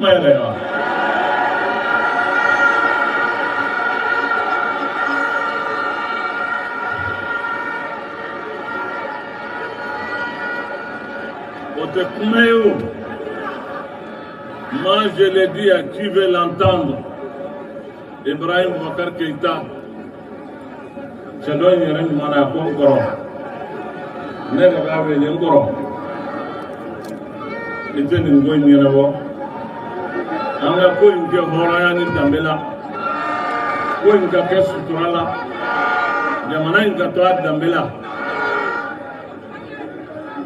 kuma yɛrɛ ye wa? O tɛ kuma ye o. Moi, je l'ai dit à qui veut l'entendre. Ibrahim Boubacar Keïta, cɛ dɔ in yɛrɛ ɲuman na, a ko n kɔrɔ, ne yɛrɛ b'a wele n kɔrɔ, i tɛ nin ko in ɲɛnabɔ, an ka ko in kɛ hɔrɔnya ni danbe la, ko in ka kɛ sutura la, jamana in ka to a danbe la.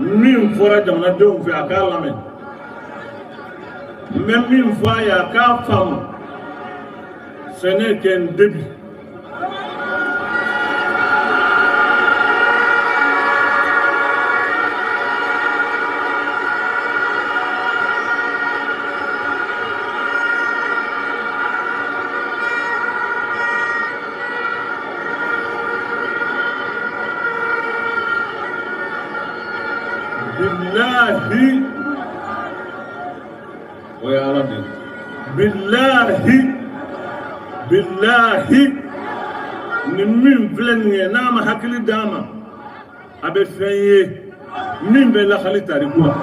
Min fɔra jamanadenw fɛ, a k'a lamɛn. N bɛ min fɔ a ye, a k'a faamu, ce n'est qu'un début. Bilahi, o ye Ala de ye. Bilahi, bilahi, nin min filɛ nin ye, n'a ma hakili d'a ma, a bɛ fɛn ye min bɛ lakali tariku la.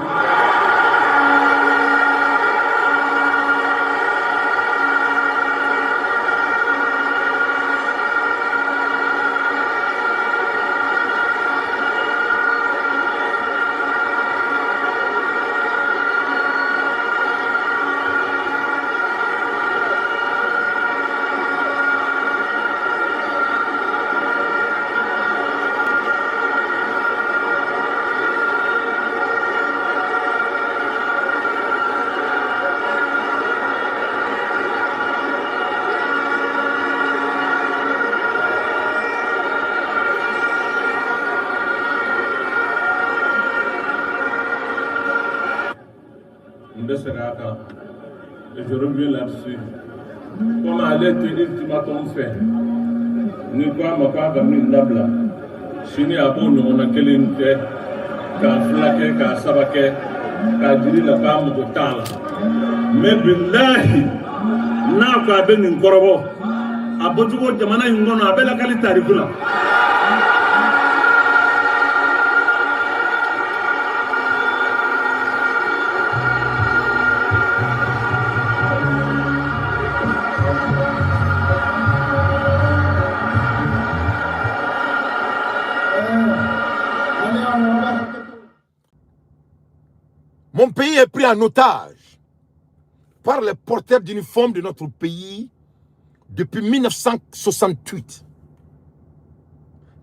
N bɛ segin a kan et je reviens là-dessus. Comme ale tɛ ultimatum fɛ, ni ko a ma k'a ka min dabila, sini a b'o ɲɔgɔnna kelen kɛ, k'a fila kɛ, k'a saba kɛ, k'a jiri la k'a mago t'a la. Mais bilahi, n'a ko a bɛ nin kɔrɔbɔ a bɔcogo jamana in kɔnɔ, a bɛ lakali tariku la. Mon pays est pris en otage par les porteurs d'uniformes de notre pays depuis 1968.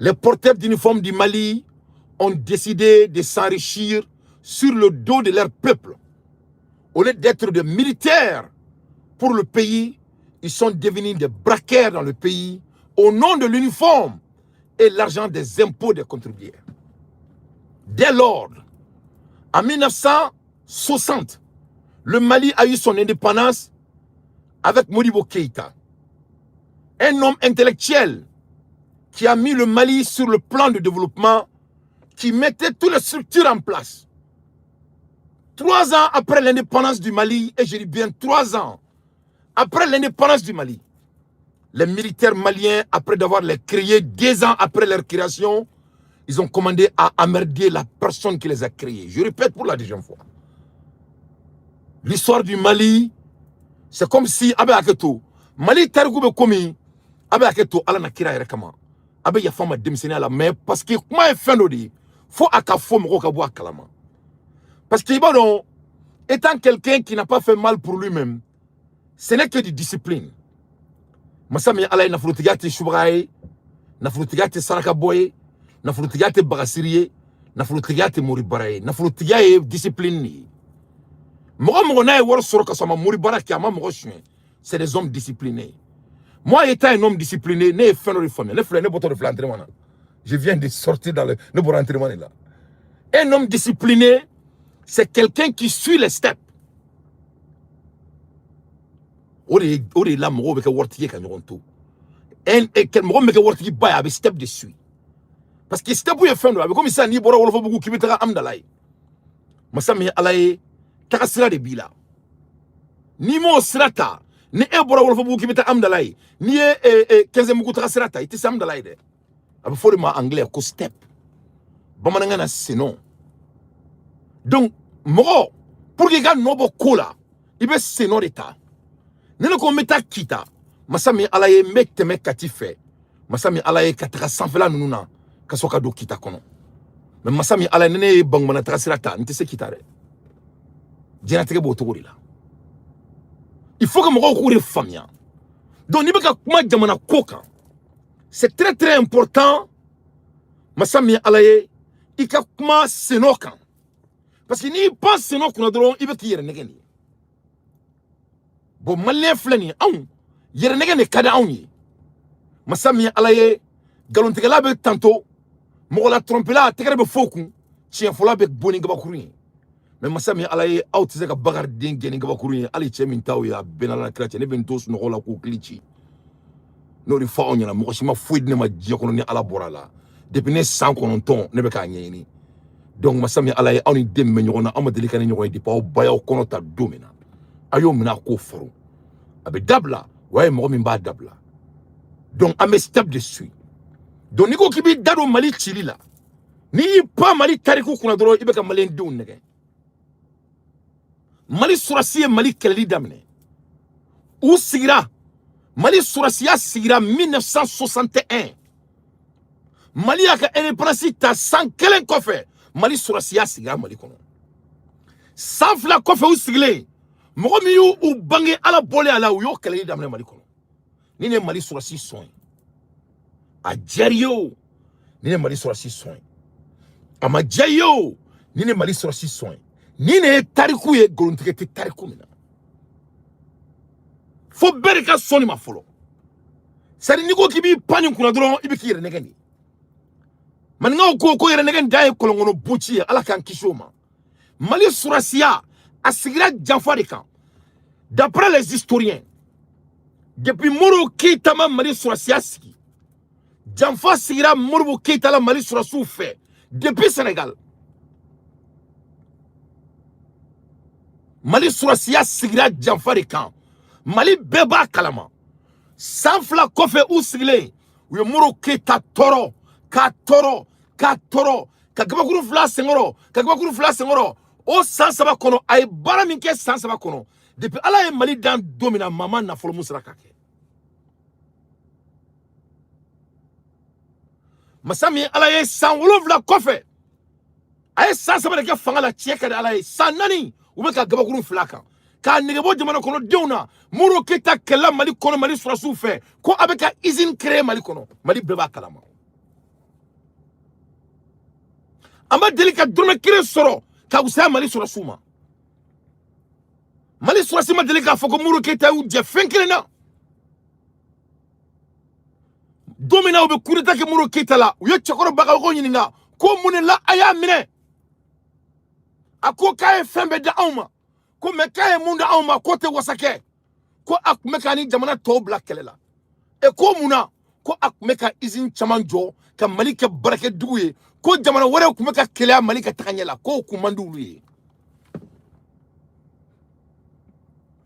Les porteurs d'uniformes du Mali ont décidé de s'enrichir sur le dos de leur peuple. Au lieu d'être des militaires pour le pays, ils sont devenus des braqueurs dans le pays au nom de l'uniforme et l'argent des impôts des contribuables. Dès lors, en 1960, le Mali a eu son indépendance avec Modibo Keïta, un homme intellectuel qui a mis le Mali sur le plan de développement, qui mettait toutes les structures en place. 3 ans après l'indépendance du Mali, et je dis bien 3 ans après l'indépendance du Mali, les militaires maliens, après d'avoir les créés, 2 ans après leur création, ils ont commandé à emmerder la personne qui les a créés. Je répète pour la deuxième fois. L'histoire du Mali, c'est comme si, abe aketo, Mali tariku bɛ komi, abe aketo Ala na kira yɛrɛ kama. Abe yafa ma denmisɛnninya la, mais parce que kuma ye fɛn dɔ de ye, fo a ka fɔ mɔgɔw ka bɔ a kalama. Parce que i b'a dɔn, étant quelqu'un qui n'a pas fait mal pour lui-même, ce n'est que de discipline. Masa min ye Ala ye, nafolotigiya tɛ subaga ye, nafolotigiya tɛ saraka bɔ ye, nafolotigiya tɛ bagasiri ye, nafolotigiya tɛ moribara ye, nafolotigiya ye discipline de ye. Mɔgɔ mɔgɔ n'a ye wari sɔrɔ ka sɔrɔ a ma moribara kɛ, a ma mɔgɔ suɲɛ, c'est des hommes disciplinés. Moi, étant un homme discipliné, ne ye fɛn dɔ de faamuya. Ne filɛ, ne bɔtɔ de filɛ entraînement na. Je viens de sortir dans le, ne bɔra entraînement de la. Un homme discipliné, c'est quelqu'un qui suit les steps. O de la mɔgɔw bɛ kɛ waritigi ye ka ɲɔgɔn to. Mɔgɔ min bɛ kɛ waritigi ba ye, a bɛ step de suit. Parce que step ye fɛn dɔ ye, a bɛ komi sisan n'i bɔra Wolofobugu k'i bɛ taga Amudalayi. Masa min ye Ala ye, taga sira de b'i la. N'i m'o sira ta, ni e bɔra Wolofobugu k'i bɛ taa Amudalayi, n'i ye Kɛnzɛbugu taga sira ta, i tɛ se Amudalayi dɛ. A bɛ fɔ o de ma anglais ko step, bamanankan na senɔ. Donc mɔgɔ, pour que i ka nɔ bɔ ko la, i bɛ senɔ de ta. Ni ne ko n bɛ taa Kita, masa min Ala ye, n bɛ tɛmɛ Kati fɛ, masa min Ala ye, ka taga sanfɛla ninnu na ka sɔrɔ ka don Kita kɔnɔ. Mais masa min Ala ye, ni ne ye Bangumana taga sira ta, n tɛ se Kita dɛ. Diɲɛlatigɛ b'o cogo de la. Il faut que mɔgɔw k'o de faamuya. Donc n'i bɛ ka kuma jamana ko kan, c'est très très important, masa min Ala ye, i ka kuma senɔ kan, parce que n'i pan senɔ kunna dɔrɔn, i bɛ k'i yɛrɛ nɛgɛ de ye. Bon, malien filɛ nin ye, anw yɛrɛ nɛgɛ de ka di anw ye. Masa min Ala ye, nkalontigɛla bɛ tanto, mɔgɔ la trɔnpela tɛgɛrɛ bɛ fɔ o kun, tiɲɛfɔla bɛ bɔ ni kabakuru ye. Mais masa min Ala ye, aw tɛ se ka Bakari den gɛn ni kabakuru ye. Hali cɛ min t'aw ye, a bɛɛ n'Ala kira cɛ, ne bɛ n to sunɔgɔ la k'u kili ci. N'o de fɔ aw ɲɛna, mɔgɔ si ma foyi di ne ma diɲɛ kɔnɔ ni Ala bɔra a la. Depuis ne san 9, ne bɛ k'a ɲɛɲini. Donc masa min Ala ye, aw ni den min bɛ ɲɔgɔn na, aw ma deli ka ni ɲɔgɔn ye depuis aw ba y'aw kɔnɔ ta don min na. A y'o minɛ, a k'o faro, a bɛ dabila wa ye mɔgɔ min b'a dabila. Donc an bɛ step de suit. Donc n'i ko k'i b'i da don Mali cili la, n'i y'i pan Mali tariku kunna dɔrɔn, i bɛ ka maliyɛn denw nɛgɛ. Mali sɔrɔsi ye Mali kɛlɛli daminɛ, u sigira, Mali sɔrɔsiya sigira 1961. Mali y'a ka indépendance ta san kelen kɔfɛ, Mali sɔrɔsiya sigira Mali kɔnɔ. San 2 kɔfɛ, u sigilen, mɔgɔ min y'u bange Ala bɔlen a la, u y'o kɛlɛli daminɛ Mali kɔnɔ. Ni ne ye Mali sɔrɔsi sɔn ye, a diyara i ye o, ni ne Mali sɔrɔsi sɔn ye, a ma diya i ye o, ni ne Mali sɔrɔsi sɔn ye, ni ne ye tariku ye, nkalontigɛ tɛ tariku min na. Fo bɛɛ de ka sɔn nin ma fɔlɔ. C'est à dire, n'i ko k'i b'i pan nin kunna dɔrɔn, i bɛ k'i yɛrɛ nɛgɛ de. Maninkaw ko yɛrɛ nɛgɛ dan ye kɔlɔnkɔnɔ boci ye, Ala k'an kisi o ma. Mali sɔrɔsiya a sigira janfa de kan. D'après les historiens, depuis Modibo Keyita ma Mali sɔrɔsiya sigi, janfa sigira Modibo Keyita la Mali sɔrɔsiw fɛ depuis Sénégal. Mali sɔrɔsiya sigira janfa de kan, Mali bɛɛ b'a kalama. San 2 kɔfɛ, u sigilen, u ye Modibo Keyita tɔɔrɔ, k'a tɔɔrɔ, k'a tɔɔrɔ, ka gabakuru 2 senkɔrɔ, ka gabakuru 2 senkɔrɔ. O san 3 kɔnɔ, a ye baara min kɛ san 3 kɔnɔ, depuis Ala ye Mali dan don min na, maa ma nafolo mun sera ka kɛ. Masa min Ala ye, san 7 kɔfɛ, a ye san 3 de kɛ fanga la, tiɲɛ ka di Ala ye, san 4 u bɛ ka gabakuru 2 kan k'a negebɔ jamana kɔnɔdenw na. Modibo Keyita kɛlɛla Mali kɔnɔ, Mali sɔrɔsiw fɛ, ko a bɛ ka usine créer Mali kɔnɔ, Mali bɛɛ b'a kalama. An ma deli ka dɔrɔmɛ kelen sɔrɔ ka wusaya Mali sɔrɔsiw ma. Mali sɔrɔsi ma deli k'a fɔ ko Modibo Keyita y'u jɛ fɛn kelen na. Don min na u bɛ coup d'état kɛ Modibo Keyita la, u ye cɛkɔrɔ Bagayogo ɲininka ko mun de la a y'a minɛ. A ko k'a ye fɛn bɛɛ di anw ma, ko mɛ k'a ye mun di anw ma, k'o tɛ wasa kɛ, ko a tun bɛ k'a ni jamana tɔw bila kɛlɛ la. E ko mun na? Ko a tun bɛ ka usine caman jɔ ka Mali kɛ baarakɛdugu ye, ko jamana wɛrɛw tun bɛ ka kɛlɛya Mali ka taga ɲɛ la, k'o kun man di olu ye.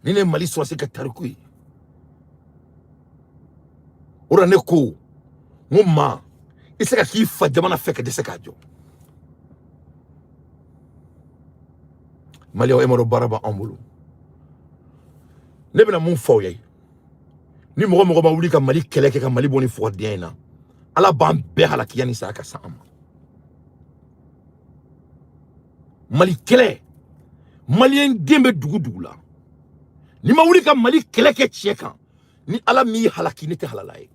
Ni ne ye Mali sɔrɔsi ka tariku ye, o la ne ko n ko maa i se ka k'i fa jamana fɛ ka dɛsɛ k'a jɔ. Maliyɛnw, e ma dɔn baara b'anw bolo. Ne bɛna mun fɔ aw ye, ni mɔgɔ mɔgɔ ma wuli ka Mali kɛlɛ kɛ ka Mali bɔ ni fugaridiya in na, Ala b'an bɛɛ halaki yanni saya ka s'an ma. Mali kɛlɛ, maliyɛn den bɛ dugu dugu la, n'i ma wuli ka Mali kɛlɛ kɛ tiɲɛ kan, ni Ala m'i halaki, ne tɛ halala ye.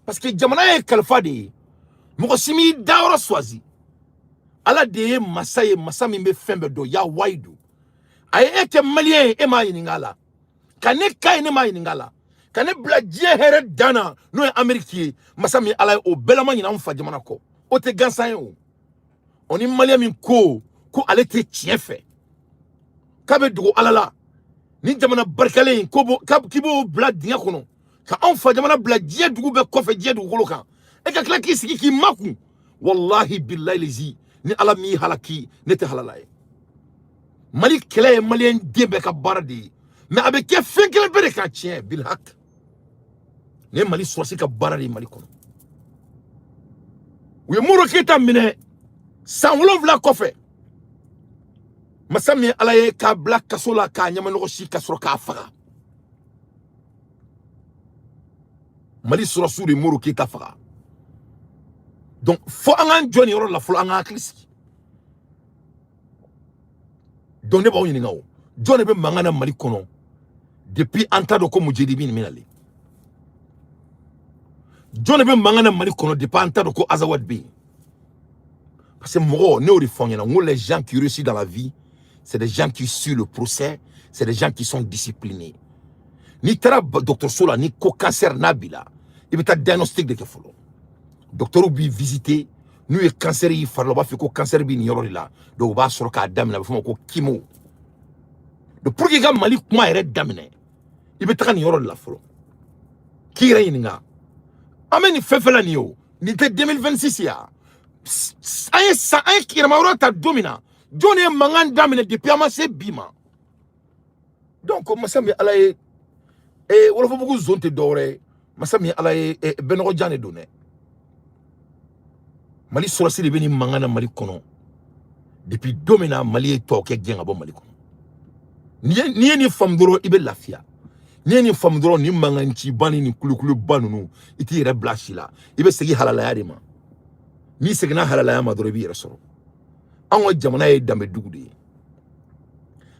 Parce que jamana ye kalifa de ye, mɔgɔ si m'i dayɔrɔ choisi. Ala de ye masa ye, masa min bɛ fɛn bɛɛ dɔn, ya wayidu. A ye e kɛ maliyɛn ye, e m'a ɲininka a la. Ka ne ka ye, ne m'a ɲininka a la. Ka ne bila diɲɛ hɛrɛ dan na, n'o ye Amérique ye, masa min Ala ye, o bɛɛ la ma ɲinɛ an fa jamana kɔ. O tɛ gansan ye o. O ni maliyɛn min ko ko ale tɛ tiɲɛ fɛ, k'a bɛ dogo Ala la, ni jamana barikalen in k'i b'o bila dingɛ kɔnɔ, ka anw fa jamana bila diɲɛ dugu bɛɛ kɔfɛ, diɲɛ dugukolo kan, e ka tila k'i sigi k'i makun. Walahi bilahi lezi, ni Ala m'i halaki, ne tɛ halala ye. Mali kɛlɛ ye maliyɛn den bɛɛ ka baara de ye. Mais a bɛ kɛ fɛn kelen pe de kan tiɲɛ bilhak. Nin ye Mali sɔrɔsi ka baara de ye Mali kɔnɔ. U ye Modibo Keyita minɛ san 7 kɔfɛ. Masa min ye Ala ye k'a bila kaso la k'a ɲɛmanɔgɔ si ka sɔrɔ k'a faga. Mali sɔrɔsiw de ye Modibo Keyita faga. Donc fo an k'an jɔ nin yɔrɔ la fɔlɔ, an k'an hakili sigi. Donc ne b'aw ɲininka o, jɔn de bɛ mankan na Mali kɔnɔ depuis an t'a dɔn ko mujahideen bɛ nalen? Jɔn de bɛ mankan na Mali kɔnɔ depuis an t'a dɔn ko Azawad bɛ yen? Parce que mɔgɔ, ne y'o de fɔ aw ɲɛna, n ko les gens qui réussissent dans la vie, c'est des gens qui suivent le procès, c'est des gens qui sont disciplinés. N'i taara dɔgɔtɔrɔso la, ni ko cancer n'a b'i la, i bɛ taa diagnostic de kɛ fɔlɔ. Docteur b'i visiter, n'u ye cancer y'i fari la, u b'a fɔ ko cancer bɛ nin yɔrɔ de la. Donc u b'a sɔrɔ k'a daminɛ, a bɛ f'o ma ko chimo. Donc pour que i ka Mali kuma yɛrɛ daminɛ, i bɛ taga nin yɔrɔ de la fɔlɔ. K'i yɛrɛ ɲininka, an bɛ nin fɛn fɛn la nin ye o, nin tɛ 2026 ye wa? An ye san, an ye yɛlɛma ta don min na, jɔn de ye mankan daminɛ depuis an ma se bi ma? Donc masa min Ala ye, Wɔlɔfɔbugu zone tɛ dɔwɛrɛ ye, masa min Ala ye, bɛnɔgɔjan de don dɛ. Mali sɔrɔsi de bɛ nin mankan na Mali kɔnɔ depuis don min na Mali ye tubabukɛ gɛn ka bɔ Mali kɔnɔ. N'i ye nin faamu dɔrɔn, i bɛ lafiya. N'i ye nin faamu dɔrɔn, nin mankanciba ni nin kulukuluba ninnu, i t'i yɛrɛ bila si la, i bɛ segin halalaya de ma. N'i seginna halalaya ma dɔrɔn, i b'i yɛrɛ sɔrɔ. An ka jamana ye danbedugu de ye,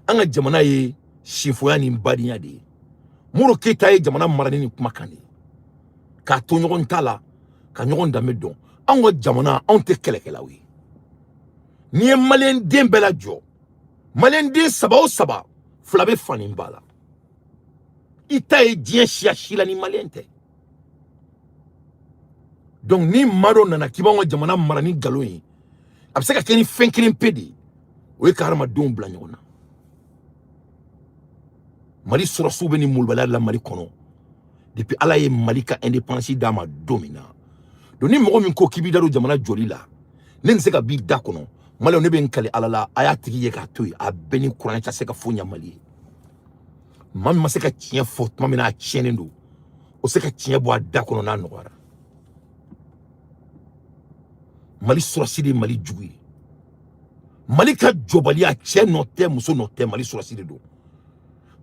an ka jamana ye sinfoya ni badenya de ye. Modibo Keyita ye jamana mara ni nin kumakan de ye, k'a to ɲɔgɔn ta la, ka ɲɔgɔn danbe dɔn. Anw ka jamana, anw tɛ kɛlɛkɛlaw ye. N'i ye maliyɛn den bɛɛ lajɔ, maliyɛn den 3 o 3, 2 bɛ fani ba la. I ta ye diɲɛ siya si la ni maliyɛn tɛ. Donc ni maa dɔ nana k'i b'anw ka jamana mara ni nkalon ye, a bɛ se ka kɛ ni fɛn kelen pe de ye, o ye ka hadamadenw bila ɲɔgɔn na. Mali sɔrɔsiw bɛ nin molobaliya la Mali kɔnɔ depuis Ala ye Mali ka indépendance d'a ma don min na. Donc ni mɔgɔ min ko k'i b'i da don jamana jɔli la, ne tɛ se ka b'i da kɔnɔ. Maliyɛnw, ne bɛ n kali Ala la, a y'a tigi ye k'a to yen, a bɛɛ ni kuranɛ tɛ se ka foyi ɲɛ Mali ye. Maa min ma se ka tiɲɛ fɔ tuma min na a tiɲɛnen don, o se ka tiɲɛ bɔ a da kɔnɔ n'a nɔgɔyara. Mali sɔrɔsi de ye Mali jugu ye. Mali ka jɔbaliya, cɛ nɔ tɛ, muso nɔ tɛ, Mali sɔrɔsi de don.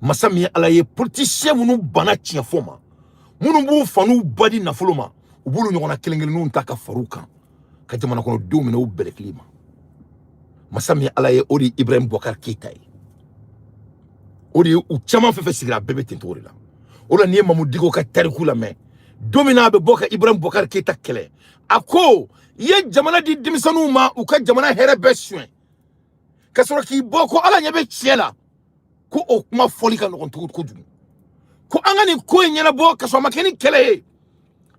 Masa min ye Ala ye, politicien minnu banna tiɲɛ fɔ ma, minnu b'u fa n'u ba di nafolo ma, u b'olu ɲɔgɔnna kelen kelenninw ta ka far'u kan ka jamana kɔnɔdenw minɛ u bɛlɛkili ma. Masa min ye Ala ye, o de ye Ibrahim Boubacar Keïta ye. O de ye u caman fɛn fɛn sigira, a bɛɛ bɛ ten cogo de la. O la n'i ye Mamu Diko ka tariku lamɛn, don min na a bɛ bɔ ka Ibrahim Boubacar Keïta kɛlɛ, a ko i ye jamana di denmisɛnninw ma, u ka jamana hɛrɛ bɛɛ suɲɛ, ka sɔrɔ k'i bɔ ko Ala ɲɛ bɛ tiɲɛ la, ko o kuma fɔli ka nɔgɔn cogo kojugu, ko an ka nin ko in ɲɛnabɔ ka sɔrɔ a ma kɛ ni kɛlɛ ye,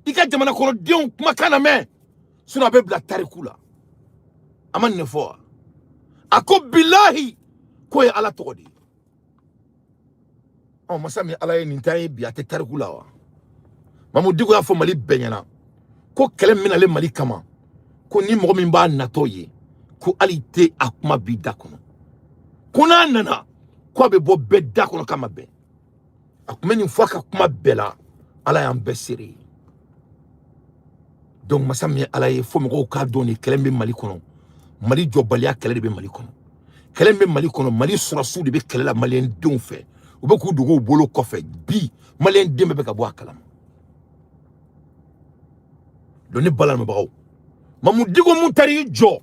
i ka jamana kɔnɔdenw kumakan lamɛn, sinon a bɛ bila tariku la. A ma nin de fɔ wa? A ko bilahi k'o ye Ala tɔgɔ de ye. Ɔ masa min Ala ye nin ta ye bi, a tɛ tariku la wa? Mamu Diko y'a fɔ Mali bɛɛ ɲɛna ko kɛlɛ min nalen Mali kama, ko ni mɔgɔ min b'a natɔ ye, ko hali tɛ a kuma b'i da kɔnɔ, ko n'a nana ko a bɛ bɔ bɛɛ da kɔnɔ k'a ma bɛn. A tun bɛ nin fɔ a ka kuma bɛɛ la, Ala y'an bɛɛ seere ye. Donc masa min ye Ala ye, fo mɔgɔw k'a dɔn nin kɛlɛ min bɛ Mali kɔnɔ, Mali jɔbaliya kɛlɛ de bɛ Mali kɔnɔ. Kɛlɛ min bɛ Mali kɔnɔ, Mali sɔrɔsiw de bɛ kɛlɛ la maliyɛn denw fɛ, u bɛ k'u dogo u bolo kɔfɛ. Bi maliyɛn den bɛɛ bɛ ka bɔ a kalama. Donc ne balamɛbagaw, Mamu Diko mun taara i jɔ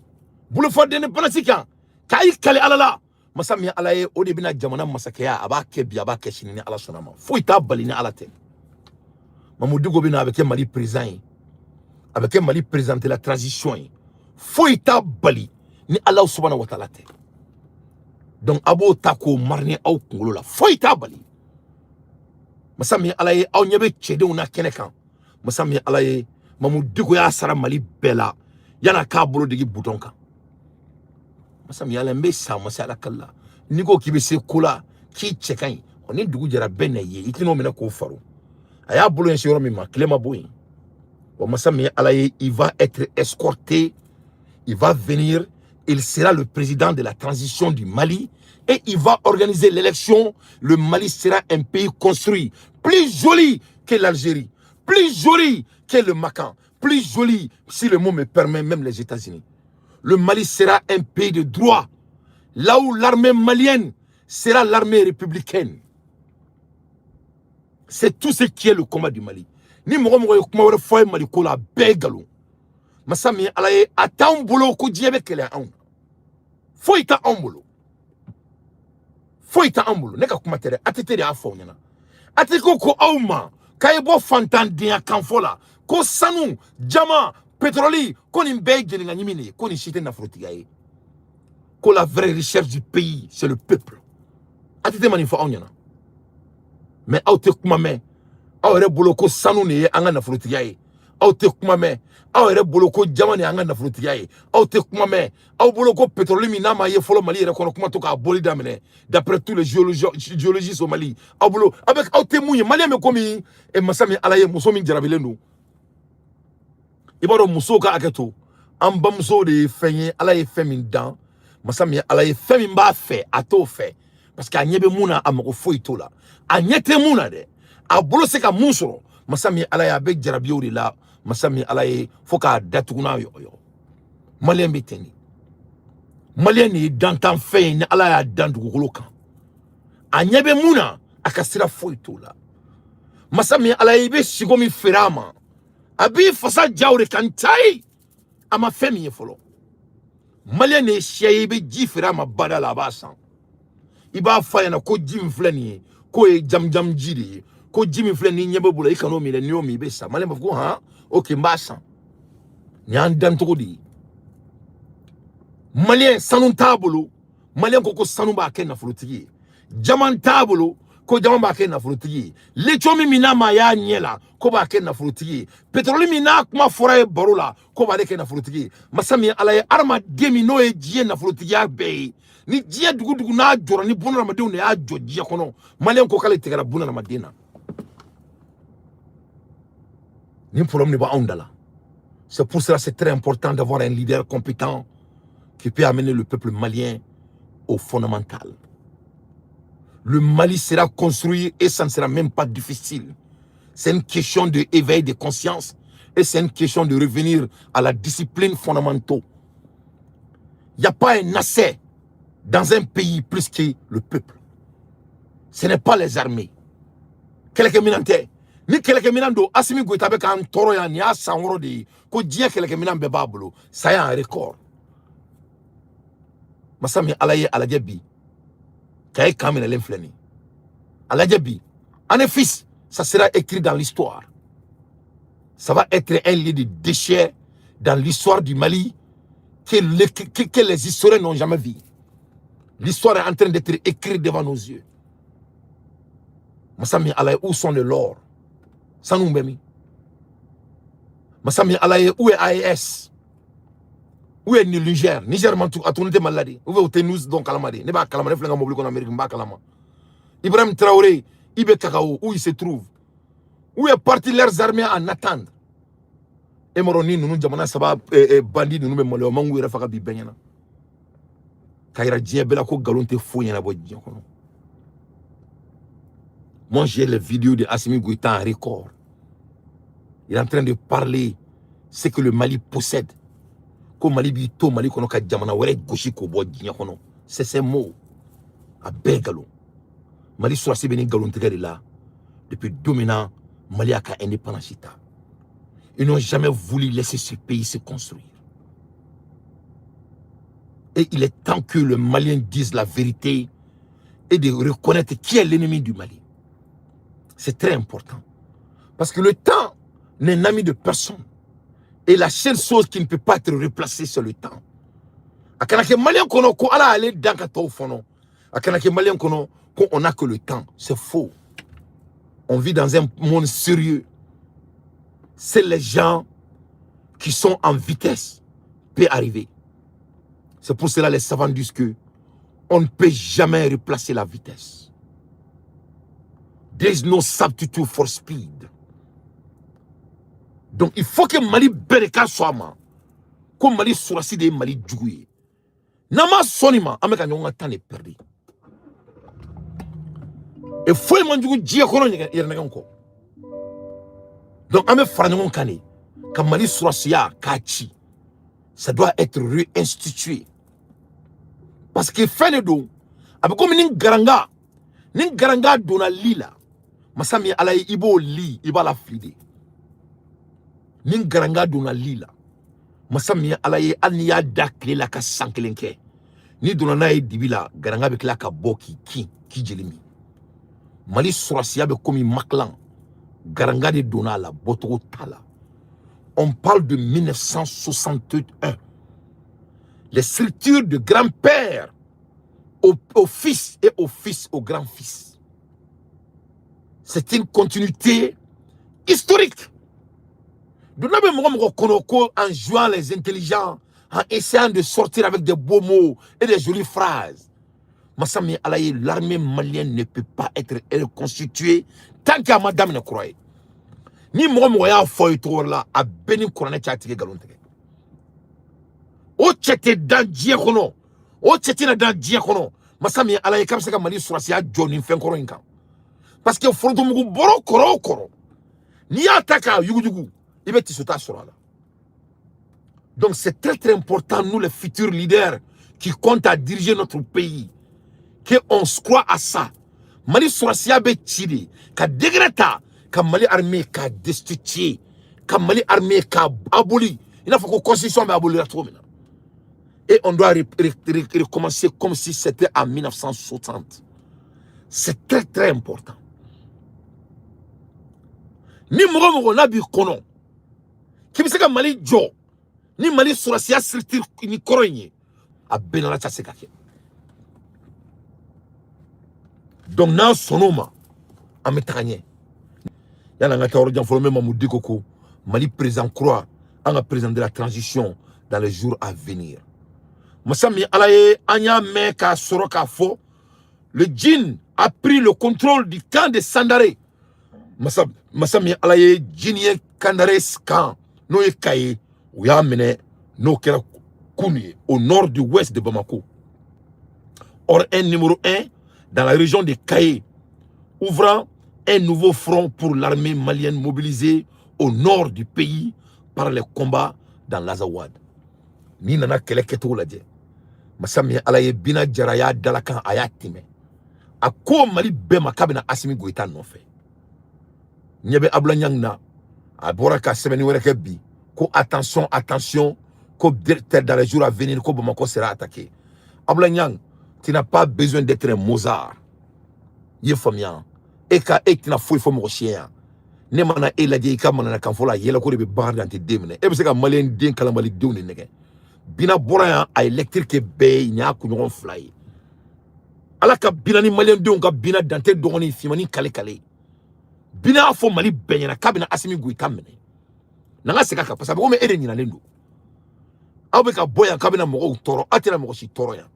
boulevard d'indépendance kan k'a kali Ala la, masa min ye Ala ye, o de bɛna jamana masakɛya, a b'a kɛ bi, a b'a kɛ sini ni Ala sɔnna ma. Foyi t'a bali ni Ala tɛ. Mamu Diko bɛna, a bɛ kɛ Mali président ye, a bɛ kɛ Mali président de la transition ye, foyi t'a bali ni Ala subahana wa taala tɛ. Donc a b'o ta k'o mariner aw kunkolo la, foyi t'a bali. Masa min ye Ala ye, aw ɲɛ bɛ cɛdenw na kɛnɛ kan. Masa min ye Ala ye, Mamu Diko y'a sara Mali bɛɛ la yan'a k'a bolo digi bouton kan. Masa min ye Ala ye, n bɛ sa masa Ala kali la, n'i ko k'i bɛ se ko la, k'i cɛ ka ɲi, ni dugu jɛra bɛɛ na ye, i tɛn'o minɛ k'o faro. A y'a bolo ɲɛsin yɔrɔ min ma, tile ma bɔ yen. Wa masa min ye Ala ye, il va être escorté, il va venir, il sera le président de la transition du Mali. Et il va organiser l'élection. Le Mali sera un pays construit, plus joli que l'Algérie, plus joli que le Makan, plus joli, si le mot me permet, même les États-Unis. Le Mali sera un pays de droit, là où l'armée malienne sera l'armée républicaine. C'est tout ce qui est le combat du Mali. Ni mɔgɔ mɔgɔ ye kuma wɛrɛ fɔ ye Mali ko la, a bɛɛ ye nkalon. Masa min ye Ala ye, a t'anw bolo ko diɲɛ bɛ kɛlɛ anw na. Foyi tɛ anw bolo, foyi tɛ anw bolo. Ne ka kuma tɛ dɛ, ATT de y'a fɔ aw ɲɛna. ATT ko aw ma k'a ye bɔ fantandenya kanfɔ la, ko sanu, jama, pétrole, ko nin bɛɛ ye jɛnɛka ɲimi de ye, ko nin si tɛ nafolotigiya ye, ko la vraie richesse du pays, c'est le peuple. ATT ma nin fɔ aw ɲɛna, mais aw tɛ kuma mɛn. Aw yɛrɛ bolo ko sanu de ye an ka nafolotigiya ye. Aw tɛ kuma mɛn. Aw yɛrɛ bolo ko jama de y'an ka nafolotigiya ye. Aw tɛ kuma mɛn. Aw bolo ko pétrole min n'a ma ye fɔlɔ Mali yɛrɛ kɔnɔ, kuma to k'a bɔli daminɛ, d'après tous les géologistes au Mali, aw bolo aw bɛ aw tɛ mun ye. Malien bɛ komi masa min Ala ye muso min jarabilen don. I b'a dɔn, musow ka hakɛ to, an bamusow de ye fɛn ye. Ala ye fɛn min dan, masa min ye Ala ye, fɛn min b'a fɛ, a t'o fɛ, parce que a ɲɛ bɛ mun na, a mago foyi t'o la. A ɲɛ tɛ mun na dɛ, a bolo se ka mun sɔrɔ, masa min ye Ala ye, a bɛ jarabi o de la. Masa min ye Ala ye, fo k'a datugu n'a yɔgɔyɔgɔ. Malien bɛ ten de. Malien de ye dantanfɛn ye ni Ala y'a dan dugukolo kan. A ɲɛ bɛ mun na, a ka sira foyi t'o la. Masa min ye Ala ye, i bɛ siko min feere a ma, a b'i fasa ja o de kan tayi. A ma fɛn min ye fɔlɔ. Malien de ye siya ye, i bɛ ji feere a ma bada la, a b'a san. I b'a fɔ a ɲɛna ko ji min filɛ nin ye, k'o ye jamujamu ji de ye, ko ji min filɛ n'i ɲɛ bɛ bolo, i kan'o min dɛ, n'i y'o min, i bɛ sa. Malien b'a fɔ ko han, ok, n b'a san. Nin y'an dancogo de ye. Malien, sanu t'a bolo, malien ko ko sanu b'a kɛ nafolotigi ye. Jaman t'a bolo, ko jaman b'a kɛ nafolotigi ye. Lithium min n'a ma y'a ɲɛ la, ko b'a kɛ nafolotigi ye. Pétrole min n'a kuma fɔra ye baro la, ko b'ale kɛ nafolotigi ye. Masa min ye Ala ye, hadamaden min n'o ye diɲɛ nafolotigiya bɛɛ ye, ni diɲɛ dugu dugu n'a jɔra, ni bunahadamadenw de y'a jɔ diɲɛ kɔnɔ, malien ko k'ale tigɛra bunahadamaden na. Nin problème de b'anw da la. C'est pour cela, c'est très important d'avoir un leader compétent qui peut amener le peuple malien au fondamental. Le Mali sera construit et ça ne sera même pas difficile. C'est une question d'éveil de conscience et c'est une question de revenir à la discipline fondamentale. Il n'y a pas un asset dans un pays plus que le peuple. Ce n'est pas les armées. Kɛlɛkɛminɛn tɛ. Ni kɛlɛkɛminɛn don, Assimi Goïta bɛ k'an tɔɔrɔ yan, nin y'a san 6 de ye ko diɲɛ kɛlɛkɛminɛn bɛɛ b'a bolo. Ça y est, un record. Masa min Ala ye, a lajɛ bi, k'a ye kan minɛlen filɛ nin ye. A lajɛ bi, Anefis, ça sera écrit dans l'histoire. Ça va être un lieu de déchets dans l'histoire du Mali que les historiens n'ont jamais vu. L'histoire est en train d'être écrite devant nos yeux. Masa min Ala ye, où sont de l'or? Sanu bɛ min? Masa min Ala ye, où est AES? Où est Niger? Niger man a tun tɛ Mali la de. Ou bien o tɛ news dɔn kalama de. Ne b'a kalama, ne filɛ n ka mobili kɔnɔ Amérique, n b'a kalama. Ibrahim Traoré, IBK, où il se trouve? Où est parti leurs armées en attente? E m'a dɔn ni ninnu jamana saba bandi ninnu bɛ maloya, o man k'u yɛrɛ faga bi bɛɛ ɲɛna. K'a yira diɲɛ bɛɛ la ko nkalon tɛ foyi ɲɛnabɔ diɲɛ kɔnɔ. Moi, j'ai les vidéos de Assimi Goïta en record. Il est en train de parler ce que le Mali possède. Ko Mali b'i to Mali kɔnɔ ka jamana wɛrɛ gosi k'o bɔ diɲɛ kɔnɔ. C'est ces mots. A bɛɛ nkalon. Mali sɔrɔsi bɛ nin nkalontigɛ de la depuis don min na Mali y'a ka indépendance ta. Ils n'ont jamais voulu laisser ce pays se construire. Et il est temps que le Malien dise la vérité et de reconnaître qui est l'ennemi du Mali. C'est très important. Parce que le temps n'est l'ami de personne. Et la seule chose qui ne peut pas être replacée, c'est le temps. A kana kɛ Malien kɔnɔ ko Ala y'ale dan ka tɔw fɔnɔ. A kana kɛ Malien kɔnɔ ko on n'a que le temps. C'est faux. On vit dans un monde sérieux. C'est les gens qui sont en vitesse peut arriver. C'est pour cela que les savants disent que on ne peut jamais replacer la vitesse. There is no substitute for speed. Donc il faut que Mali bɛɛ de ka sɔn a ma ko Mali sɔrɔsi de ye Mali jugu ye. N'an ma sɔn nin ma, an bɛ ka ɲɔgɔn ka temps de perdre. Et foyi man jugu diɲɛ kɔnɔ yɛrɛnɛgɛn kɔ. Donc an bɛ fara ɲɔgɔn kan de ka Mali sɔrɔsiya k'a ci. Ça doit être réinstitué. Parce que fɛn de don, a bɛ komi ni garanga donna li la, masa min Ala ye, i b'o li, i b'a la fili de. Ni garanga donna li la, masa min Ala ye, hali n'i y'a da tile la ka san kelen kɛ, n'i donna n'a ye dibi la, garanga bɛ tila ka bɔ k'i kin k'i jeli min. Mali sɔrɔsiya bɛ komi makilan, garanga de donna a la, bɔcogo t'a la. On parle de 1961, les structures de grand-père au fils et au fils au grand-fils. C'est une continuité historique. Donc, en jouant les intelligents, en essayant de sortir avec des beaux mots et des jolies phrases, Massami Alaye, l'armée malienne ne peut pas être reconstituée tant qu'il y a madame ne croit. Ni mɔgɔ mɔgɔ y'a fɔ ye cogo wɛrɛ la, a bɛɛ ni kuranɛ cɛ, a tigi nkalon tigɛ. O cɛ tɛ dan diɲɛ kɔnɔ, o cɛ tɛna dan diɲɛ kɔnɔ. Masa min ye Ala ye, k'a bɛ se ka Mali sɔrɔsiya jɔ nin fɛn kɔrɔ in kan, parce que forontomugu bɔrɔ kɔrɔ o kɔrɔ, n'i y'a ta k'a yuguyugu, i bɛ tisota sɔrɔ a la. Donc c'est très très important, nous les futurs leaders qui comptent à diriger notre pays, qu'on se croit à ça. Mali sɔrɔsiya bɛ ci de ka degré ta ka Mali armée k'a destituer, ka Mali armée k'a aboli, i n'a fɔ ko constitution bɛ abolir cogo min na. Et on doit recommencer comme si c'était en 1960. C'est très très important. Ni mɔgɔ mɔgɔ n'a b'i kɔnɔ k'i bɛ se ka Mali jɔ ni Mali sɔrɔsiya structure ni kɔrɔ in ye, a bɛɛ n'Ala tɛ se ka kɛ. Donc n'an sɔnn'o ma, an bɛ taga ɲɛ. Yanni an ka taa yɔrɔ jan fɔlɔ, n bɛ Mamu Diko ko Mali président kura, an ka président de la transition dans les jours à venir. Masa min Ala ye, an y'a mɛn k'a sɔrɔ k'a fɔ le djinn a pris le contrôle du camp de Sandaré. Masa min Ala ye, djinn ye Kandare camp, n'o ye Kaye, u y'a minɛ, n'o kɛra kunu ye, au nord du ouest de Bamako. Or un numéro 1 dans la région de Kaye, ouvrant un nouveau front pour l'armée malienne mobilisée au nord du pays par les combats dans l'Azawad. Ni nana kɛlɛ kɛcogo lajɛ, masa min Ala ye, Bina Jara y'a dalakan, a y'a tɛmɛ, a ko Mali bɛɛ ma k'a bɛna Asimi Goïta nɔfɛ. Ɲɛ bɛ Abula Ɲang na, a bɔra ka sɛbɛnni wɛrɛ kɛ bi ko attention, attention, ko dans les jours à venir, ko Bamako sera attaqué. Abula Ɲang, tu n'as pas besoin d'être un Mozart. I ye faamuya, e ka e tɛna foyi fɔ mɔgɔ si ye yan. Ne mana e lajɛ, i ka mananakan fɔ la, yɛlɛko de bɛ bagan dante den minɛ. E bɛ se ka maliyɛn den kalanbalidenw de nɛgɛ. Bina bɔra yan, a ye lecture kɛ bɛɛ ye, nin y'a kunɲɔgɔn 2 ye. Ala ka bina ni maliyɛndenw ka bina dante dɔgɔnin finmani kale kale. Bina y'a fɔ Mali bɛɛ ɲɛna k'a bɛna Asimi Goïta minɛ. N'an ka segin a kan, parce que a bɛ komi e de ɲinalen don. Aw bɛ ka bɔ yan k'a bɛna mɔgɔw tɔɔrɔ, aw tɛna mɔgɔ si tɔɔrɔ yan.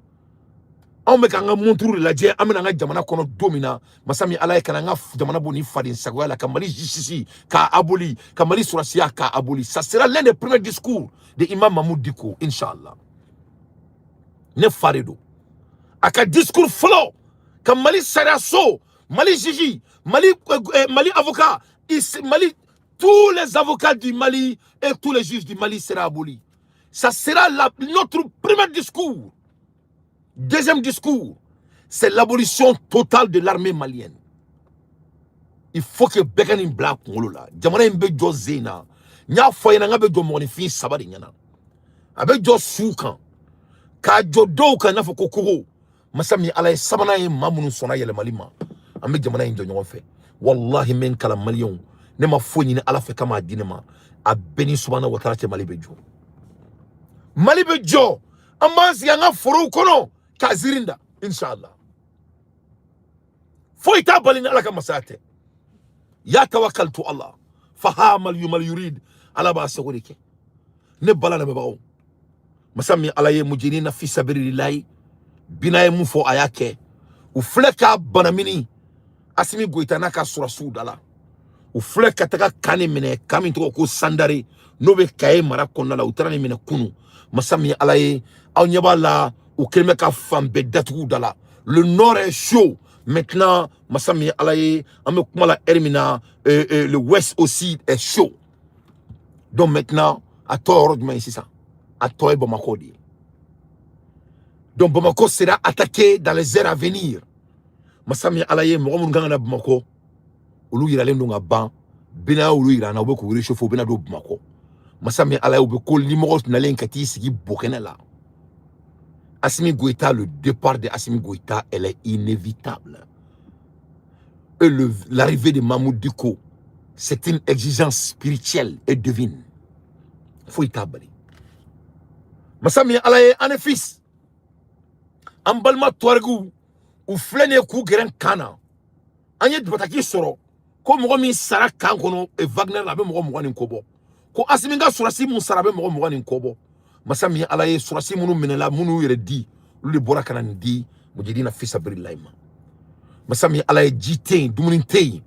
Anw bɛ k'an ka monturu de lajɛ, an bɛna an ka jamana kɔnɔ don min na, masa min Ala ye, ka na an ka jamana bɔ ni faden sagoya la, ka Mali justice k'a aboli, ka Mali sɔrɔsiya k'a aboli. Ça sera l'un des premiers discours de Imam Mahmoud Dicko, inchallah. Ne fa de don. A ka discours fɔlɔ ka Mali sariya so, Mali juge, Mali avocat, Mali, tous les avocats du Mali et tous les juges du Mali sera abolis. Ça sera notre premier discours. Deuxième discours, c'est l'abolition totale de l'armée malienne. Il faut que bɛɛ ka nin bila a kunkolo la. Jamana in bɛ jɔ zen na. N y'a fɔ a ɲɛna, n k'a bɛ jɔ mɔgɔninfin saba de ɲɛna. A bɛ jɔ su kan, k'a jɔ dɔw kan i n'a fɔ ko kogo. Masa min Ala ye, sabanan ye maa minnu sɔnna yɛlɛmali ma. An bɛ jamana in jɔ ɲɔgɔn fɛ. Walahi, n bɛ n kalan maliyɛnw. Ne ma foyi ɲini Ala fɛ k'a m'a di ne ma. A bɛɛ ni subahana wa taala cɛ, Mali bɛ jɔ. Mali bɛ jɔ. An b'an sigi an ka forow kɔnɔ k'a ziiri da, inshallah. Foyi t'a bali ni Ala ka masaya tɛ. Ya tawakkaltu Allah fahamal yumal yurid, Ala b'a sago de kɛ. Ne bala lamɛnbagaw, masa min Ala ye, mujirina fi sabilillahi, bina ye mun fɔ, a y'a kɛ. U filɛ k'a banamini Asimi Goïta n'a ka sɔrɔsiw da la. U filɛ ka taga kan de minɛ, kan min tɔgɔ ko Sandare, n'o bɛ Kaye mara kɔnɔna la. U taara nin minɛ kunu. Masa min Ala ye, aw ɲɛ b'a la, u kɛlen bɛ ka fan bɛɛ datugu da la. Le nord est chaud. Maintenant, masa min ye Ala ye, an bɛ kuma la heure min na, le ouest aussi est chaud. Donc maintenant, a tɔ yɔrɔ jumɛn ye sisan? A tɔ ye Bamako de ye. Donc Bamako sera attaqué dans les heures à venir. Masa min ye Ala ye, mɔgɔ minnu kan ka na Bamako, olu yiralen don ka ban. Bena olu yira an na, u bɛ k'u réchauffer, u bɛna don Bamako. Masa min ye Ala ye, u bɛ ko limɔgɔw nalen ka t'i sigi bokɛnɛ la. Assimi Goïta, le départ de Assimi Goïta, elle est inévitable. Et l'arrivée de Mahmoud Dicko, c'est une exigence spirituelle et divine. Foyi t'a bali. Masa min ye Ala ye, Anefis, an balima Tuaregiw, u filɛ nin ye k'u gɛrɛ kan na. An ye bataki sɔrɔ ko mɔgɔ min sara kan kɔnɔ Wagner la, a bɛ mɔgɔ 20 ni kɔ bɔ. Ko Asimi ka sɔrɔsi mun sara, a bɛ mɔgɔ 20 ni kɔ bɔ. Masa min ye Ala ye, sɔrɔsi minnu minɛla, minnu y'u yɛrɛ di, olu de bɔra ka na nin di Mujahidina fisabililahi ma. Masa min ye Ala ye, ji tɛ yen, dumuni tɛ yen.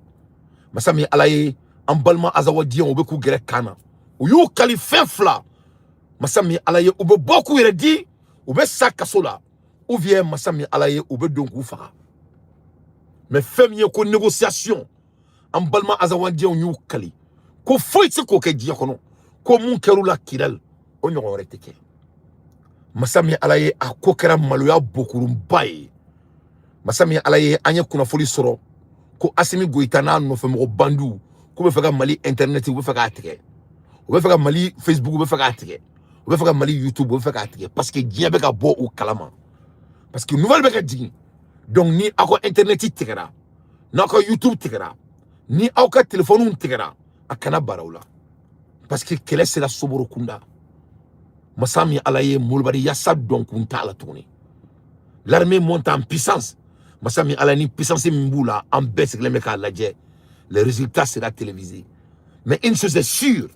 Masa min ye Ala ye, an balima Azawadiyɛnw, u bɛ k'u gɛrɛ kan na. U y'u kali fɛn fila. Masa min ye Ala ye, u bɛ bɔ k'u yɛrɛ di, u bɛ sa kaso la, ou bien masa min ye Ala ye, u bɛ don k'u faga. Mais fɛn min ye ko négociation, an balima Azawadiyɛnw y'u kali ko foyi tɛ se k'o kɛ diɲɛ kɔnɔ, ko mun kɛr'u la Kidali, o ɲɔgɔn wɛrɛ tɛ kɛ. Masa min ye Ala ye, a ko kɛra maloya bokurunba ye. Masa min ye Ala ye, an ye kunnafoni sɔrɔ ko Asimi Goïta n'a nɔfɛmɔgɔ bandiw k'u bɛ fɛ ka Mali internet, u bɛ fɛ k'a tigɛ, u bɛ fɛ ka Mali Facebook, u bɛ fɛ k'a tigɛ, u bɛ fɛ ka Mali YouTube, u bɛ fɛ k'a tigɛ, parce que diɲɛ bɛ ka bɔ u kalama, parce que nouvelle bɛ ka jigin. Donc ni aw ka internet tigɛra, n'aw ka YouTube tigɛra, ni aw ka téléphone tigɛra, a kana bara u la, parce que kɛlɛ sera soboro kunda. Masa min Ala ye, molobali yasa dɔn kun t'a la tuguni. L'armée monte en puissance. Masa min Ala, ni puissance min b'u la, an bɛɛ sigilen bɛ k'a lajɛ. Les résultats sera télévisés. Mais une chose est sûre,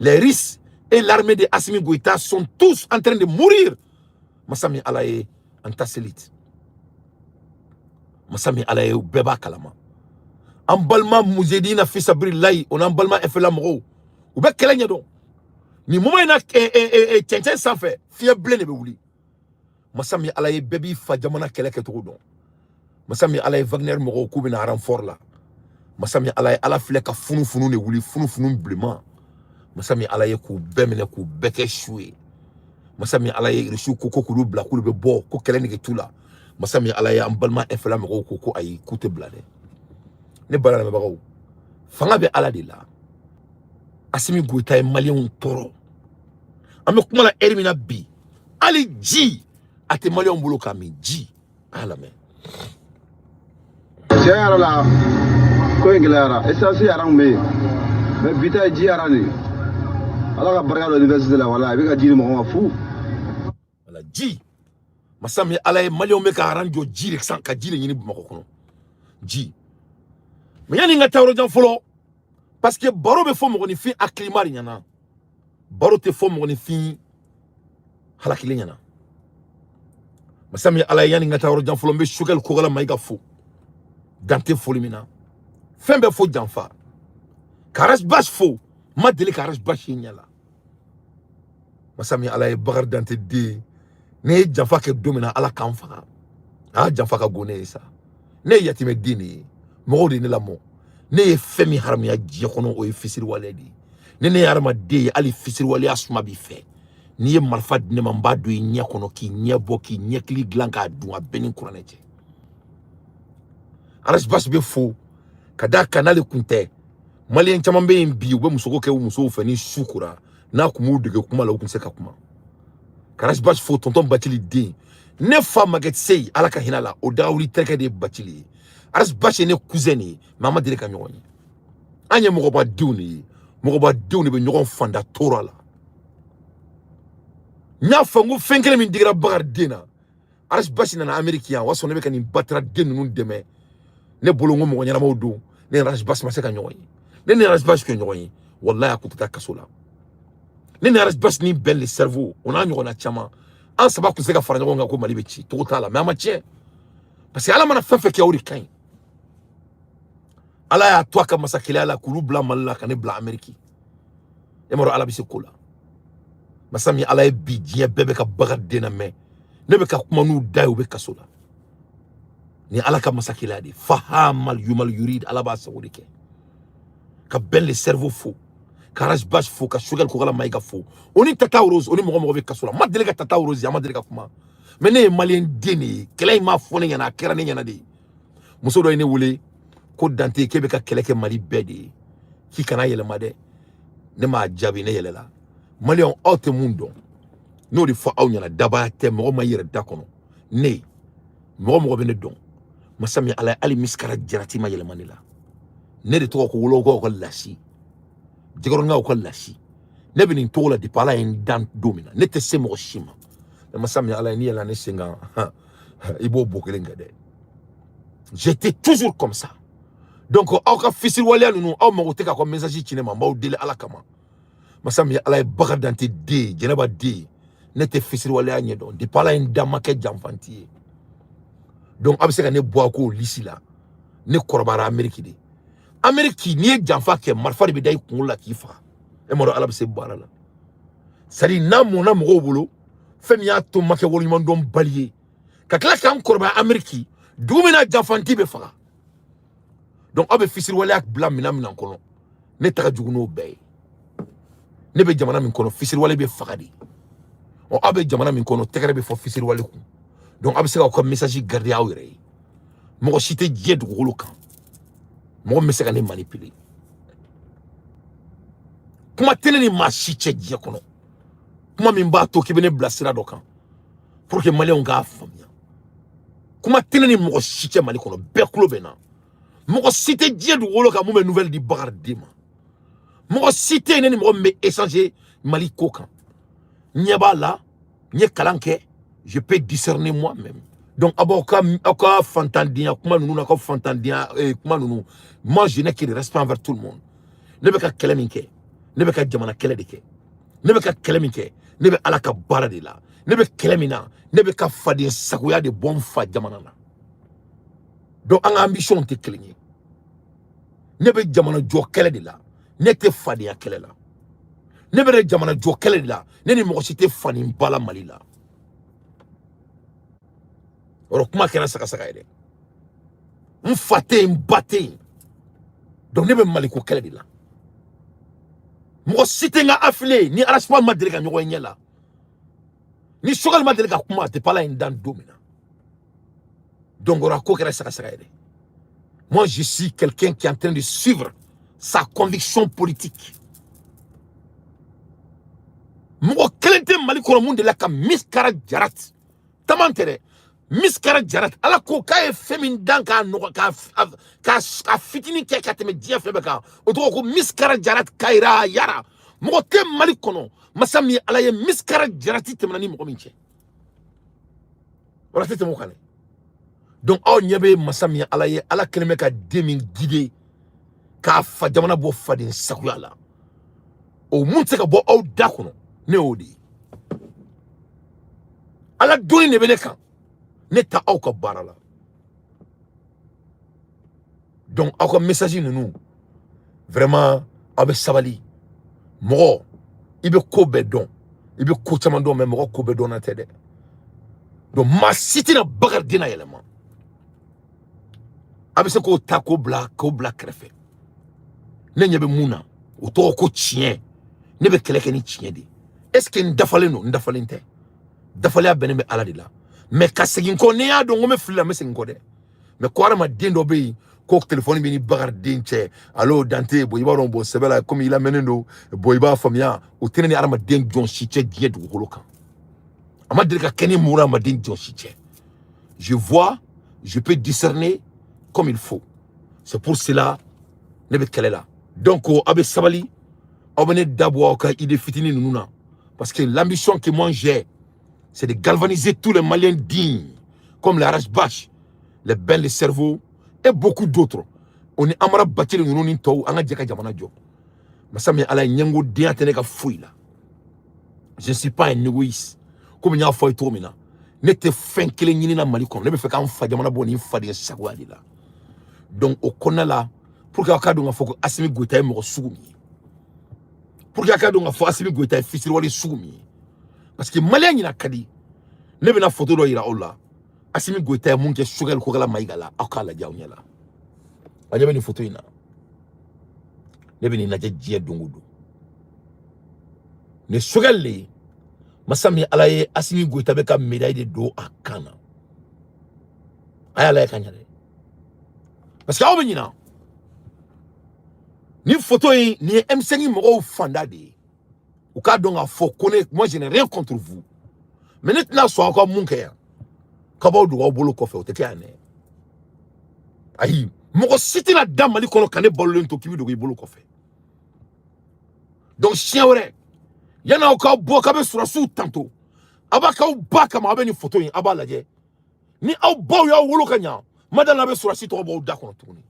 les Russes et l'armée de Assimi Goïta sont tous en train de mourir. Masa min Ala ye, an Tasselit, masa min Ala ye, u bɛɛ b'a kalama. An balima Mujahidina fisabililayi, o n'an balima FLA mɔgɔw, u bɛ kɛlɛ ɲɛdɔn. Nin moment in na, cɛncɛn sanfɛ, fiɲɛ bilen de bɛ wuli. Masa min Ala ye, bɛɛ b'i fa jamana kɛlɛ kɛcogo dɔn. Masa min Ala ye, Wagner mɔgɔw k'u bɛna renfort la. Masa min Ala ye, Ala filɛ ka funufunu de wuli, funufunu bilenman. Masa min Ala ye, k'u bɛɛ minɛ, k'u bɛɛ kɛ su ye. Masa min Ala ye, Irisiw ko k'olu bila, k'olu bɛ bɔ, ko kɛlɛ nege t'u la. Masa min Ala ye, an balima FLA mɔgɔw ko ayi, k'u tɛ bila dɛ. Ne bala lamɛnbagaw, fanga bɛ Ala de la. Asimi Goïta ye Maliyɛnw tɔɔrɔ. An bɛ kuma la heure min na bi, hali ji a tɛ Maliyɛnw bolo k'a min. Ji, a y'a lamɛn. Tiɲɛ yɛrɛ la, ko in gɛlɛyara. Essence yɛrɛ kun bɛ yen, mais bi ta ye ji yɛrɛ de ye. Ala ka barika don université la, wala a bɛ ka ji di mɔgɔ ma fu. Wala ji, masa min Ala ye, Maliyɛnw bɛ ka aran jɔ ji de san, ka ji de ɲini Bamakɔ kɔnɔ, ji. Mais yanni n ka taa yɔrɔ jan fɔlɔ, parce que baro bɛ fɔ mɔgɔninfin hakilima de ɲɛna, baro tɛ fɔ mɔgɔninfin halakilen ɲɛna. Masa min Ala ye, yanni n ka taa yɔrɔ jan fɔlɔ, n bɛ Choguel Kokalla Maïga fo, dan tɛ foli min na, fɛn bɛɛ fo janfa ka Ras Bath fo. N ma deli ka Ras Bath ye ɲɛ la. Masa min Ala ye, Bakari Dante den, ne ye janfa kɛ don min na, Ala k'an faga. A janfa ka go ne ye sa. Ne ye yatimɛ den de ye, mɔgɔw de ye ne lamɔ. Ne ye fɛn min haramuya diɲɛ kɔnɔ, o ye fisiriwale de ye. Ne ye hadamaden ye, hali fisiriwaleya suma b'i fɛ. N'i ye marifa di ne ma, n b'a don i ɲɛ kɔnɔ k'i ɲɛ bɔ, k'i ɲɛkili dilan k'a dun, a bɛɛ ni kuranɛ cɛ. Ras Bath bɛ fo ka d'a kan, n'ale kun tɛ, Maliyɛn caman bɛ yen bi, u bɛ musoko kɛ u musow fɛ, ni su kora, n'a kun b'u dege kuma la, u kun tɛ se ka kuma. Ka Ras Bath fo, tonton Bacili den, ne fa Maguette Seye, Ala ka hinɛ la, o dagawuli terikɛ de ye Bacili ye. Ras Bath ye ne cousin de ye, mais an ma deli ka ɲɔgɔn ye. An ye mɔgɔbadenw de ye, mɔgɔbadenw de bɛ ɲɔgɔn fanda tora la. N y'a fɔ n ko fɛn kelen min digira Bakari den na, Ras Bath nana Amérique yan, o y'a sɔrɔ ne bɛ ka nin batara den ninnu dɛmɛ. Ne bolo n ko mɔgɔ ɲɛnamaw don. Ne ni Ras Bath ma se ka ɲɔgɔn ye. Ne ni Ras Bath kɛ ɲɔgɔn ye, walahi, a kun tɛ taa kaso la. Ne ni Ras Bath ni Ben le cerveau, o n'a ɲɔgɔnna caman, an saba kun se ka fara ɲɔgɔn kan ko Mali bɛ ci togo t'a la. Mais an ma tiɲɛ, parce que Ala mana fɛn fɛn kɛ, o de ka ɲi. Ala y'a to a ka masakɛya la k'olu bila Mali la, ka ne bila Amérique. E m'a dɔn Ala bɛ se ko la. Masa min Ala ye, bi diɲɛ bɛɛ bɛ ka Bakari den na, mɛ ne bɛ ka kuma n'u da ye, u bɛ kaso la. Ni Ala ka masakɛla de fahamal yumal yurid, Ala b'a sago de kɛ. Ka Ben le Cerveau fo, ka Ras Bath fo, ka Choguel Kokalla Maïga fo, o ni Tata Rose, o ni mɔgɔ mɔgɔ bɛ kaso la. N ma deli ka Tata Rose ye, a ma deli ka kuma, mais ne ye malien den de ye. Kɛlɛ in ma fɔ ne ɲɛna, a kɛra ne ɲɛna de. Muso dɔ ye ne wele ko Dante, k'e bɛ ka kɛlɛ kɛ Mali bɛɛ de ye, k'i kana yɛlɛma dɛ. Ne m'a jaabi, ne yɛlɛla. Maliyɛnw, aw tɛ mun dɔn, n'o de fɔ aw ɲɛna. Dabaya tɛ mɔgɔ ma i yɛrɛ da kɔnɔ. Ne mɔgɔ mɔgɔ bɛ ne dɔn, masa min Ala ye, hali misikara jarati ma yɛlɛma ne la. Ne de tɔgɔ ko Wolokaw ka lasi, Jɛgɛrɔnkaw ka lasi. Ne bɛ nin cogo la depuis Ala ye n dan don min na. Ne tɛ se mɔgɔ si ma, mais masa min Ala ye, n'i yɛlɛla ne sen kan, i b'o bo kelen kɛ dɛ. J'étais toujours comme ça. Donc aw ka fisiriwaleya ninnu, aw mago tɛ k'a ka message ci ne ma. N b'aw deli Ala kama, masa min Ala ye, Baga Dante den, Jɛnɛba den, ne tɛ fisiriwaleya ɲɛdɔn. Depuis Ala ye n dan, ma kɛ janfanti ye. Donc a bɛ se ka ne bɔ a k'o liste la. Ne kɔrɔbayara Amérique de. Amérique, n'i ye janfa kɛ, marifa de bɛ da i kunkolo la k'i faga. E ma dɔn Ala bɛ se baara la. C'est à dire, n'a mɔnna mɔgɔw bolo, fɛn min y'a to n ma kɛ waleɲumandɔn bali ye, ka tila k'an kɔrɔbaya Amérique, dugu min na janfanti bɛ faga. Donc aw bɛ fisiriwaleya bila minɛn min kɔnɔ, ne ta ka jugu n'o bɛɛ ye. Ne bɛ jamana min kɔnɔ, fisiriwale bɛ faga de. Ɔ, aw bɛ jamana min kɔnɔ, tɛgɛrɛ bɛ fɔ fisiriwale kun. Donc aw bɛ se k'aw ka message garder aw yɛrɛ ye. Mɔgɔ si tɛ diɲɛ dugukolo kan, mɔgɔ min bɛ se ka ne manipuler. Kuma tɛ ne ni maa si cɛ diɲɛ kɔnɔ, kuma min b'a to k'i bɛ ne bila sira dɔ kan pour que maliyɛnw k'a faamuya. Kuma tɛ ne ni mɔgɔ si cɛ Mali kɔnɔ, bɛɛ kulo bɛ n na. Mɔgɔ si tɛ diɲɛ dugukolo kan mun bɛ nouvelle di Bakari den ma. Mɔgɔ si tɛ yen, ne ni mɔgɔ min bɛ échanger Mali ko kan. Ɲɛ b'a la, n ye kalan kɛ, je peux discerner moi-même. Donc aw b'aw ka aw ka fantandenya kuma ninnu, n'aw ka fantandenya kuma ninnu, moi je n'ai que le respect envers tout le monde. Ne bɛ ka kɛlɛ min kɛ, ne bɛ ka jamana kɛlɛ de kɛ. Ne bɛ ka kɛlɛ min kɛ, ne bɛ Ala ka baara de la. Ne bɛ kɛlɛ min na, ne bɛ ka faden sagoya de bɔ n fa jamana na. Donc an ka ambition tɛ kelen ye. Ne bɛ jamana jɔ kɛlɛ de la, ne tɛ fadenya kɛlɛ la. Ne bɛ jamana jɔ kɛlɛ de la, ne ni mɔgɔ si tɛ fani ba la Mali la. O kuma kɛra saga saga ye dɛ. N fa tɛ yen, n ba tɛ yen. Donc ne bɛ Maliko kɛlɛ de la. Mɔgɔ si tɛ n ka affilié ni arasima ma deli ka ɲɔgɔn ɲɛ la, ni Choguel ma deli ka kuma, a tɛ pala in dan don min na. Donc o ko kɛra saga saga ye dɛ. Moi, je suis quelqu'un qui est en train de suivre sa conviction politique. Mɔgɔ kelen tɛ Mali kɔnɔ mun de la ka Miskara Jarat taman tɛ dɛ. Miskara Jarat, Ala ko k'a ye fɛn min dan k'a nɔgɔ k'a fitinin kɛ ka tɛmɛ diɲɛ fɛn bɛɛ kan, o tɔgɔ ko Miskara Jarat Kayira Yara. Mɔgɔ tɛ Mali kɔnɔ, masa min ye Ala ye, Miskara Jarati tɛmɛna ni mɔgɔ min cɛ, wala tɛ tɛmɛ o kan dɛ. Donc aw ɲɛ bɛ masa min ye Ala ye, Ala kɛlen bɛ ka den min guider k'a fa jamana bɔ faden sagoya la, o mun tɛ se ka bɔ aw da kɔnɔ, ne y'o de ye. Ala donni de bɛ ne kan, ne ta aw ka baara la. Donc aw ka message ninnu, vraiment, aw bɛ sabali. Mɔgɔ i bɛ ko bɛɛ dɔn, i bɛ ko caman dɔn, mais mɔgɔ ko bɛɛ dɔnna tɛ dɛ. Donc maa si tɛna Bakari den na yɛlɛma. A bɛ se k'o ta k'o bila kɛrɛfɛ. Ne ɲɛ bɛ mun na, o tɔgɔ ko tiɲɛ. Ne bɛ kɛlɛ kɛ ni tiɲɛ de ye. Est ce que n dafalen don? N dafalen tɛ. Dafaleya bɛnnen bɛ Ala de la. Mais ka segin kɔ, n'i y'a dɔn ko n bɛ fili la, n bɛ segin kɔ dɛ. Mais ko hadamaden dɔ bɛ yen ko telefɔni bɛ ni Bakari den cɛ, alo Dante, bon, i b'a dɔn, bon, sɛbɛ la, komi i lamɛnnen don, bon, i b'a faamuya, o tɛ ne ni hadamaden jɔn si cɛ diɲɛ dugukolo kan. A ma deli ka kɛ ni mun hadamaden jɔn si cɛ. Je vois, je peux discerner comme il faut. C'est pour cela ne bɛ kɛlɛ la. Donc aw bɛ sabali, aw bɛ ne dabɔ aw ka idée fitinin ninnu na, parce que l'ambition que moi j'ai, c'est de galvaniser tous les Maliens dignes comme les Ras Bath, les Ben le Cerveau et beaucoup d'autres. O ni Amara Bathily ninnu ni tɔw, an ka jɛ ka jamana jɔ. Masa min Ala ye, ɲɛngo denya tɛ ne ka foyi la. Je ne suis pas un égoïste. Komi n y'a fɔ aw ye cogo min na, ne tɛ fɛn kelen ɲini na Mali kɔnɔ, ne bɛ fɛ k'an fa jamana bɔ nin faden sagoya de la. Donc o kɔnɔna la, pour que aw k'a dɔn k'a fɔ ko Assimi Goïta ye mɔgɔ sugu min ye, pour que aw k'a dɔn k'a fɔ Assimi Goïta ye fisiriwale sugu min ye, parce que maliyɛn ɲina ka di. Ne bɛna photo dɔ yira aw la. Assimi Goïta ye mun kɛ Choguel Kokalla Maïga la, aw k'a lajɛ aw ɲɛ la. A ɲɛ bɛ nin photo in na, ne bɛ nin lajɛ diɲɛ don o don. Nin Choguel le ye, masa min Ala ye Assimi Goïta bɛ ka médaille de don a kan na. A y'a lajɛ ka ɲɛ dɛ, parce que aw bɛ ɲina nin photo in, nin ye M5 mɔgɔw fanda de ye. U k'a dɔn k'a fɔ ko ne, moi je n'ai rien contre vous, mais ne tɛna sɔn aw ka mun kɛ yan, k'aw b'aw dogo aw bolo kɔfɛ, o tɛ kɛ yan dɛ. Ayi, mɔgɔ si tɛna da Mali kɔnɔ ka ne balolen to k'i bɛ dogo i bolo kɔfɛ. Donc siɲɛ wɛrɛ, yan'aw ka bɔ k'aw bɛ sɔrɔsiw tanto, aw b'a k'aw ba kama, aw bɛ nin photo in, aw b'a lajɛ. Ni aw baw y'aw wolo ka ɲa, madala bɛ sɔrɔsi tɔgɔ bɔ aw da kɔnɔ tuguni.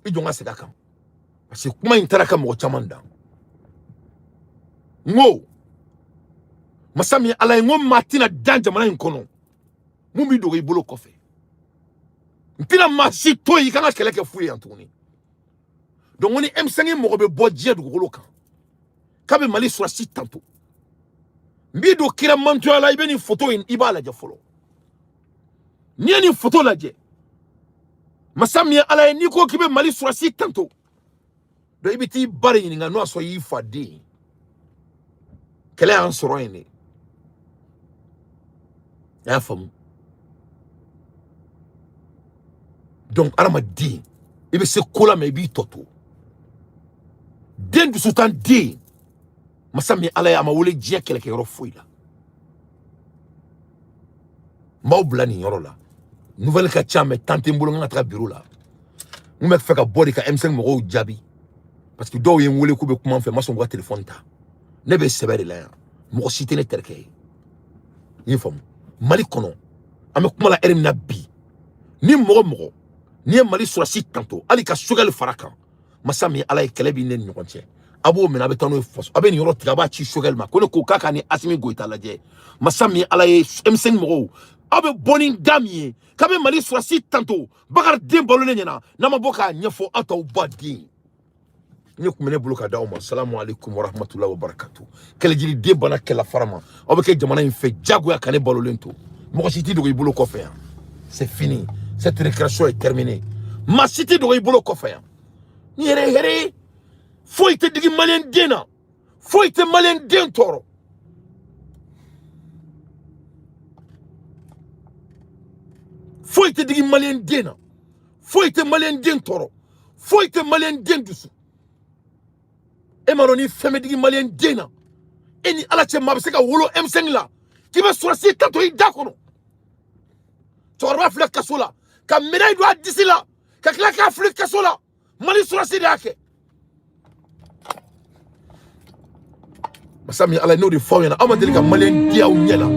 I jɔ n ka segin a kan, parce que kuma in taara ka mɔgɔ caman dan. N ko masa min ye Ala ye, n ko maa tɛna dan jamana in kɔnɔ mun b'i dogo i bolo kɔfɛ. N tɛna maa si to yen i kan ka kɛlɛ kɛ fu ye yan tuguni. Donc ni M5 mɔgɔ bɛ bɔ diɲɛ dugukolo kan k'a bɛ Mali sɔrɔsi tanto, n b'i don kira mantoya la, i bɛ nin photo in, i b'a lajɛ fɔlɔ. N'i ye nin photo lajɛ, masa min ye Ala ye, n'i ko k'i bɛ Mali sɔrɔsi tanto, donc i bɛ t'i ba de ɲininka n'o y'a sɔrɔ i y'i fa den ye. Kɛlɛ y'an sɔrɔ yen de, i y'a faamu. Donc hadamaden, i bɛ se ko la, mɛ i b'i tɔ to. Den dusutan den, masa min Ala ye, a ma wele diɲɛ kɛlɛkɛyɔrɔ foyi la. N b'aw bila nin yɔrɔ la. Nouvelle ka ca, mɛ temps tɛ n bolo, n ka taga bureau la. N bɛ fɛ ka bɔ de ka M5 mɔgɔw jaabi, parce que dɔw ye n wele k'u bɛ kuma n fɛ, n ma sɔn k'u ka téléphone ta. Ne bɛ sɛbɛ de la yan, mɔgɔ si tɛ ne terikɛ ye. I y'a faamu? Mali kɔnɔ, an bɛ kuma la heure min na bi, ni mɔgɔ mɔgɔ n'i ye Mali sɔrɔsi tanto, hali ka Choguel fara kan, masa min Ala ye, kɛlɛ b'i ne ni ɲɔgɔn cɛ. A b'o minɛ, a bɛ taa n'o ye faso, a bɛ nin yɔrɔ tigɛ, a b'a ci Choguel ma, ko ne ko k'a ka ni Assimi Goïta lajɛ. Masa min Ala ye, M5 mɔgɔw, aw bɛ bɔ ni da min ye k'a bɛ Mali sɔrɔsi tanto, Bakari den balolen ɲɛna, n'a ma bɔ k'a ɲɛfɔ, aw t'aw ba den. Ne kun bɛ ne bolo ka d'aw ma. Salamu aleykum warahmatulahi wabarakatu. Kɛlɛjiriden banna kɛlɛ fara ma, aw bɛ kɛ jamana in fɛ diyagoya ka ne balolen to. Mɔgɔ si t'i dogo i bolo kɔfɛ yan. C'est fini, cette récréation est terminée. Maa si t'i dogo i bolo kɔfɛ yan. Ni yɛrɛ ye hɛrɛ ye, foyi tɛ digi maliyɛn den na, foyi tɛ maliyɛn den tɔɔrɔ. Foyi tɛ digi maliyɛn den na, foyi tɛ maliyɛn den tɔɔrɔ, foyi tɛ maliyɛn den dusu. E m'a dɔn ni fɛn bɛ digi maliyɛn den na, e ni Ala cɛ, maa bɛ se ka wolo M5 la k'i bɛ sɔrɔsi ta to i da kɔnɔ. Cɛkɔrɔba filɛ kaso la, ka médaille don a disi la, ka tila k'a fili kaso la. Mali sɔrɔsi de y'a kɛ. Masa min Ala ye, n'o de fɔ aw ɲɛna, aw ma deli ka maliyɛn di aw ɲɛ la.